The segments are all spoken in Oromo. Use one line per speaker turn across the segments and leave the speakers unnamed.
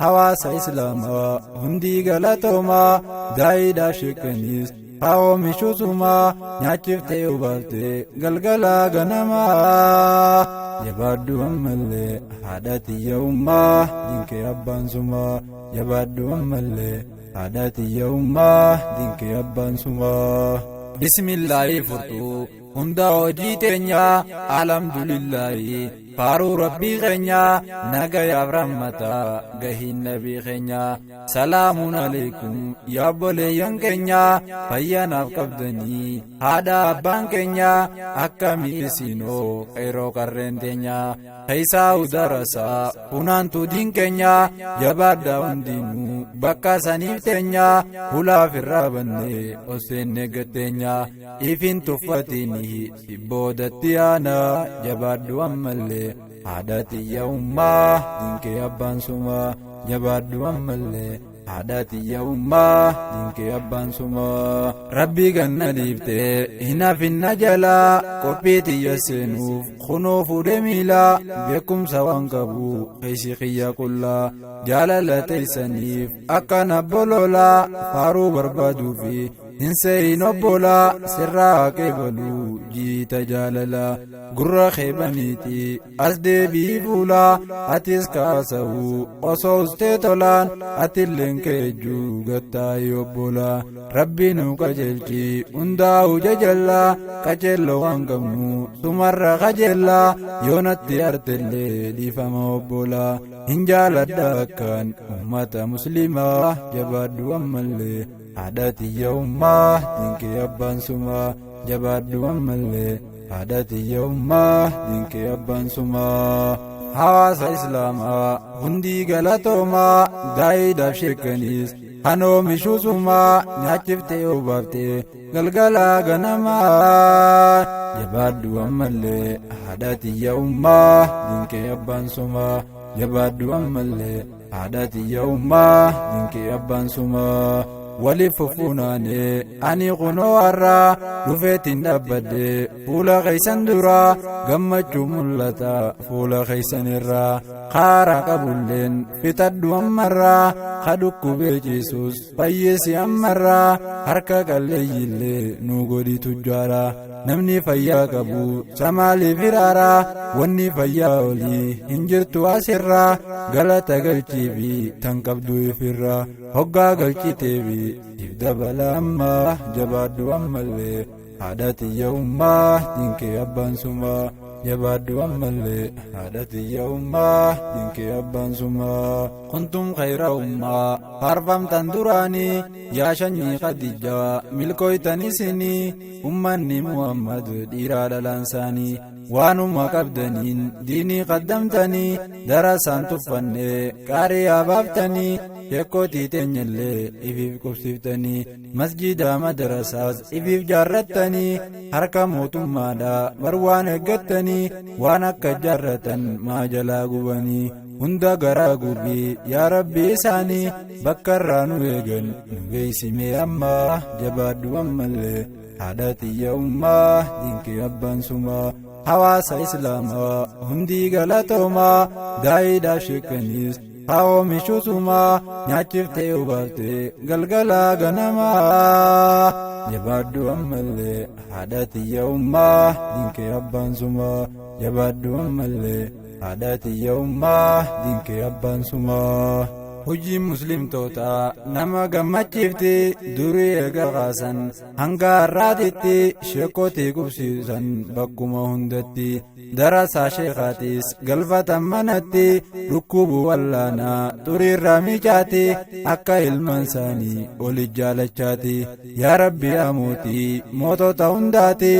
Hawaasa Islaamaa hundii galatoomaa, daa'iidhaaf sheekaniis haa oomishuusumaa nyaachiftee obaaftee galgalaa ganamaa. Jabaadhu ammallee haadha tiyya ummaa dinkee abbaan sumaa. Jabaadhu ammallee haadha tiyya ummaa dinkee abbaan sumaa. Bismillaahi furtuu hunda hojii teenyaa, alhamdulillaahi faaruu rabbii keenyaa, nagayaaf rahmata gahiin nabii keenyaa. Salaamuun alaikum yaa obboleeyyan keenyaa, fayyanaaf qabdanii haadha abbaan keenyaa, akkamii isinoo qeeroo qarreen teenyaa, keessaa darasaa funaantuu diin keenyaa. Jabaadhaa hundinuu bakka saniif teenyaa, hulaaf irraa bannee osseenne gatteenyaa, ifin tuffatini si boodatti aanaa. Jabaadhu ammallee haadha tiyya ummaa dinkee abbaan sumaa. Jabaadhu ammallee haadha tiyya ummaa dinkee abbaan sumaa. Rabbii ganna dhiiftee hin hafinna jalaa, qophii tiyya seenuuf kunoo fuudhe miilaa, beekumsa waan qabu keessi kiyya qullaa, jaalala teessaniif akkana bololaa, faaruu barbaaduu fi hin seeyin obbolaa, sirraa qeebaluu jiita jaalalaa, gurra keebaniiti as deebii fuulaa, atis kaasa'uu osoo ustee tolaan, atilleen keejjuu gattaa'ii obbolaa. Rabbi nu qajeelchi hundaa'u jajallaa, qajeelloo waan qabnu sumarra qajeellaa, yoonatti artellee dhiifama obbolaa, hin jaaladha akkaan ummata muslimaa. Jabaadhu ammallee haadha tiyya ummaa dinkee abbaan sumaa. Jabaadhu ammallee haadha tiyya ummaa dinkee abbaan sumaa. Hawaasa Islaamaa hundii galatoomaa, daa'iidhaaf sheekaniis kan oomishuusumaa nyaachiftee obaaftee galgalaa ganamaa. Jabaadhu ammallee haadha tiyya ummaa dinkee abbaan sumaa. Jabaadhu ammallee haadha tiyya ummaa dinkee abbaan sumaa. Waliif fufuunaanee ani kunoo har'aa dhufeetiin dhaabbadhe fuula keessan duraa, gammachuu mul'ata fuula keessan irraa, kaara qabulleen fitadhu ammarraa, ka dhukkubee ciisus fayyisi ammarraa, harka qalleeyyiillee nu godhi tujjaara, namni fayyaa qabu samaaliif hiraaraa, wanni fayyaa olii hin jirtu asirraa, galata galchii fi tan qabdu ifirraa hoggaa galchiteefi if dabala ammaa. Jabaadhu ammallee haadha tiyya ummaa dinkee abbaan sumaa. Jabaadhu ammallee haadha tiyya ummaa dinkee abbaan sumaa. Kuntum khayra ummaa faarfamtan duraanii, yaa shanyii Khadijaa milkooytan isinii, ummanni Muhammad dhiiraa dhalaansaanii, waanuma qabdaniin diinii qaddamtanii, darasaan tuffannee qaariyaa baaftanii, sheekootii teenyallee ifiif qubsiiftanii, masjida madarasaas ifiif jaarrattanii, harka mootummaadha bar waan eeggattanii, waan akka jaarratan maa jalaa gubanii, hunda garaa gubii yaa rabbi isaanii, bakka irraa nu eegan nu geessimee ammaa. Jabaadhu ammallee haadha tiyya ummaa dinkee abbaan sumaa. Hawaasa Islaamaa hundii galatoomaa, daa'iidhaaf sheekaniis haa oomishuusumaa nyaachiftee obaaftee galgalaa ganamaa. Jabaadhu ammallee haadha tiyya ummaa dinkee abbaan sumaa. Jabaadhu ammallee haadha tiyya ummaa dinkee abbaan sumaa. Hojiin muslimtoota nama gammachiifti, durii eega kaasan hanga har'aatitti, sheekootii qubsiisan bakkuma hundatti, darasaa sheekaatis galfatan manatti, dhukkubu wallaanaa xuriirraa miicaati, akka ilmaan isaanii olit jaalachaati. Yaa rabbi yaa mootii mootota hundaati,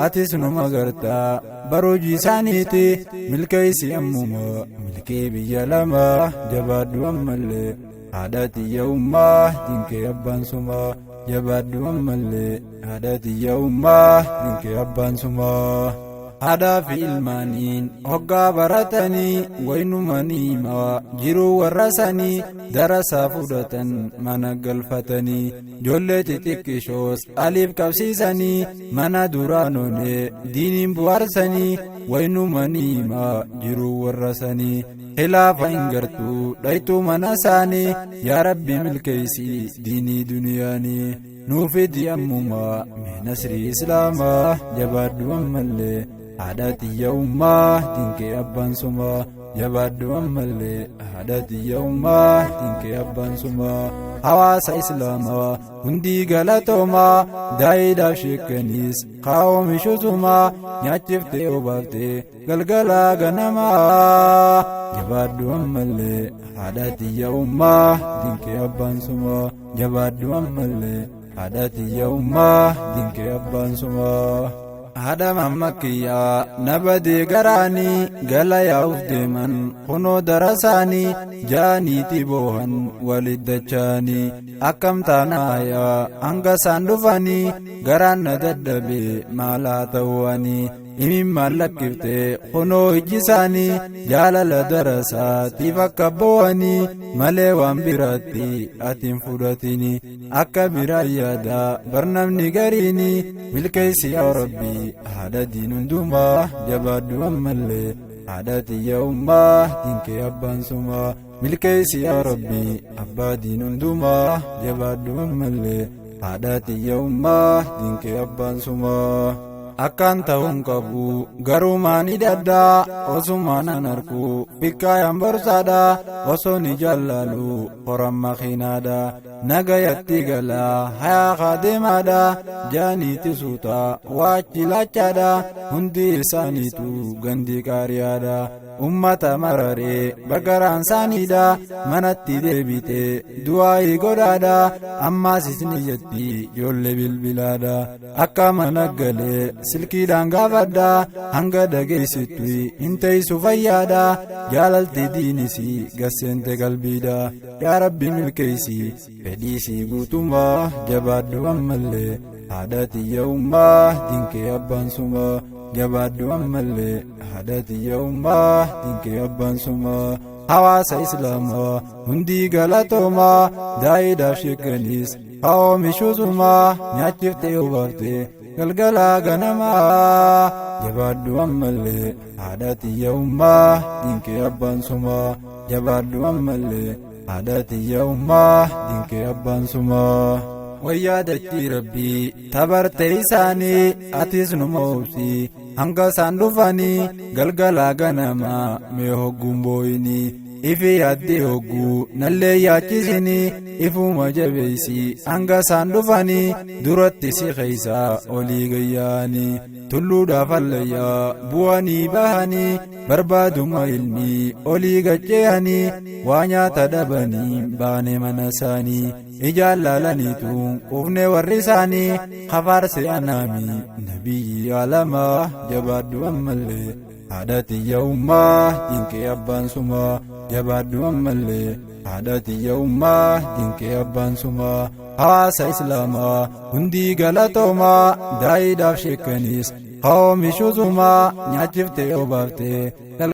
atis numa gartaa baruujii isaaniiti, milkeessi ammuma milkii biyya lama. Jabaadhu ammallee haadha tiyya ummaa dinkee abbaan sumaa. Jabaadhu ammallee haadha tiyya ummaa dinkee abbaan sumaa. Haadhaa fi ilmaaniin hoggaa baratanii, waynumanii maa jiruu warra sanii, darasaa fudhatan mana galfatanii, ijoollee xixiqqishoos aliif qabsiisanii, mana duraanoonee diiniin bu'aarsanii, waynumanii maa jiruu warra sanii. Khilaafa hin gartuu dhaytuu mana isaanii. Yaa Rabbi milkeessii diinii duniyaanii nuufidi ammumaa mee nasrii islaamaa. Jabaadhu ammallee haadha tiyya ummaa dinkee abbaan sumaa. Jabaadhu ammallee haadha tiyya ummaa dinkee abbaan sumaa. Hawaasa islaamaa hundii galatoomaa, daayiidhaaf sheekaniis haa oomishusumaa, nyaachiftee obaaftee galgalaa ganamaa. Jabaadhu ammallee haadha tiyya ummaa dinkee abbaan sumaa. Jabaadhu ammallee haadha tiyya ummaa dinkee abbaan sumaa. Haadha mammakiyyaa na badee garaanii gala yaa'uuf deeman kunoo darasaanii jaaniiti boohan waliddachaanii akkam taanaayaa hanga isaan dhufanii garaan na dadhabee maalaa ta'uwanii imimmaan lakkiftee kunoo ijji isaanii jaalala darasaatiif akka boo'anii malee waan biraatti ati hin fudhatini akka biraa yaadaa barnamni gariini. Milkeessi yaa Rabbii haadha diin hundumaa. Jabaadhu ammallee haadha tiyya ummaa dinkee abbaan sumaa. Milkeessi yaa Rabbii abbaa diin hundumaa. Jabaadhu ammallee haadha tiyya ummaa dinkee abbaan sumaa. Akkaan ta'uun qabu garuu maani daddaa osumaan an arku fikkaayaan borsaadha osoo ni jallaalu horan makiinaadha nagayatti galaa hayaa kadeemaadha jaaniiti suutaa waachi laachaadha hundi isaaniitu gandii qaariyaadha ummata mararee bagaraan isaaniidha manatti deebite du'aayii godhaadha ammaas isin jetti ijoollee bilbilaadha akka mana galee silkiidhaan gaafadha hanga dhageessittu hin teessu fayyaadha jaalalti diinisi gasseente qalbiidha. Yaa Rabbi milkeessi fedhiisii guutummaa. Jabaadhu ammallee haadha tiyya ummaa dinkee abbaan sumaa. Jabaadhu ammallee haadha tiyya ummaa dinkee abbaan sumaa. Hawaasa islaamaa hundii galatoomaa, daayiidhaaf sheekaniis haa oomishusumaa, nyaachiftee obaaftee galgalaa ganamaa. Jabaadhu ammallee haadha tiyya ummaa dinkee abbaan sumaa. Jabaadhu ammallee haadha tiyya ummaa dinkee abbaan sumaa. Wayyaa dachii Rabbii tabarte isaanii atis numa obsi hanga isaan dhufanii galgalaa ganamaa mee hogguun booyinii ifi yaaddee hogguu nallee yaachisinii ifuma jabeeysi hanga isaan dhufanii duratti si keeysaa olii gayyaanii tulluudhaaf hallayyaa bu'anii bahanii barbaaduma ilmii olii gacceehanii waa nyaata dhabanii baane mana isaanii ijaan laalaniitu quufne warri isaanii hafaarse anaami nabiyyi alamaa. Jabaadhu ammallee haadha tiyya ummaa dinkee abbaan sumaa. Jabaadhu ammallee haadha tiyya ummaa dinkee abbaan sumaa. Hawaasa islaamaa hundii galatoomaa, daayiidhaaf sheekaniis haa oomishusumaa, nyaachiftee obaaftee.